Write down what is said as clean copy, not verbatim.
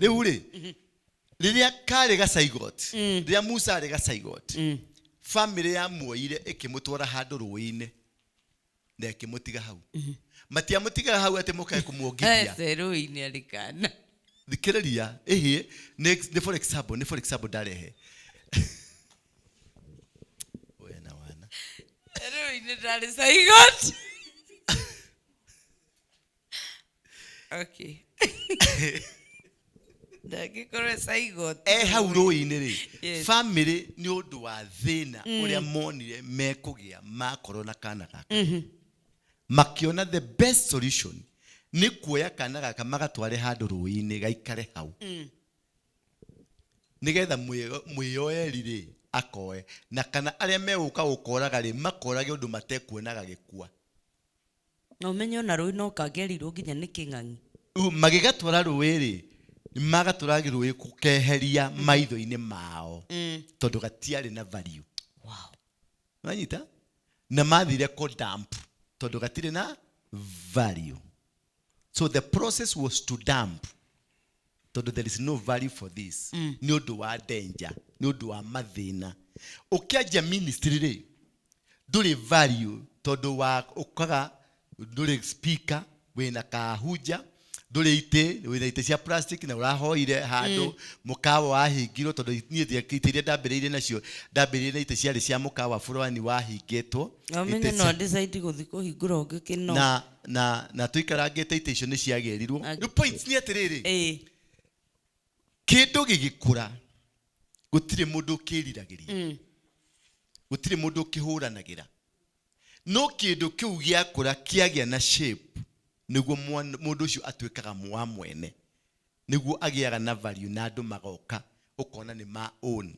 Rĩu rĩ, rĩrĩa karĩ gacaigot, rĩrĩa Musa arĩ gacaigot, famĩlĩ yamuoire ĩkĩmũtwara handũ rũĩ-inĩ na ĩkĩmũtiga hau. Matiamũtigaga hau atĩ mũkae kũmuongithia. Ese rũĩ-inĩ arĩ kana. Thikĩrĩria, ĩhĩ, nĩ for example, nĩ for example ndarehe. We na wana. Rũĩ-inĩ ndarĩ caigot. Okay. Ndangĩkorwo caigot. E hau rũĩ-inĩ rĩ, family nĩ ũndũ wa thĩna ũrĩa monire mekũgĩa makorwo na kana gaka, makĩona the best solution nĩ kuoya kana gaka magatware handũ rũĩ-inĩ gaikare hau, nĩgetha mwĩyoeri rĩ akoe na kana arĩa megũka gũkoraga rĩ, makorage ũndũ matekuona gagĩkua. Na ũmenye ona rũĩ no kangĩarirwo nginya nĩ kĩng'ang'i. Rĩu magĩgatwara rũĩ rĩ, magatwara rũĩ gũkeheria maitho-inĩ mao, tondũ gatiarĩ na value. Wanyita? Na mathire kũ dump tondũ gatirĩ na value. So the process was to dump tondũ there is no value for this, nĩ ũndũ wa danger, nĩ ũndũ wa mathĩna. Ũkĩanjia ministry rĩ, ndũrĩ value tondũ wa ũkaga ndũrĩ speaker, wĩna kahunja, ndũrĩ itĩ, wĩna itĩ cia plastic na ũrahoire handũ mũkawa wahingirwo, tondũ niĩ itĩ iria ndambĩrĩirie nacio, ndambĩrĩirie na itĩ ciarĩ cia mũkawa fulani wahingĩtwo. Na ũmenye Itĩ no cia decide gũthiĩ kũhingũra ũngĩ kĩno. Na tũikarangĩte itĩ icio nĩ ciagĩrirwo. Rĩu point nĩ atĩrĩrĩ, kĩndũ gĩgĩkũra gũtirĩ mũndũ ũkĩriragĩria, gũtirĩ mũndũ ũkĩhũranagĩra, no kĩndũ kĩu gĩakũra kĩagĩa na shape, nĩguo mũndũ ũcio atuĩkaga wa mwene, nĩguo agĩaga na value na andũ magoka ũkona nĩ ma own.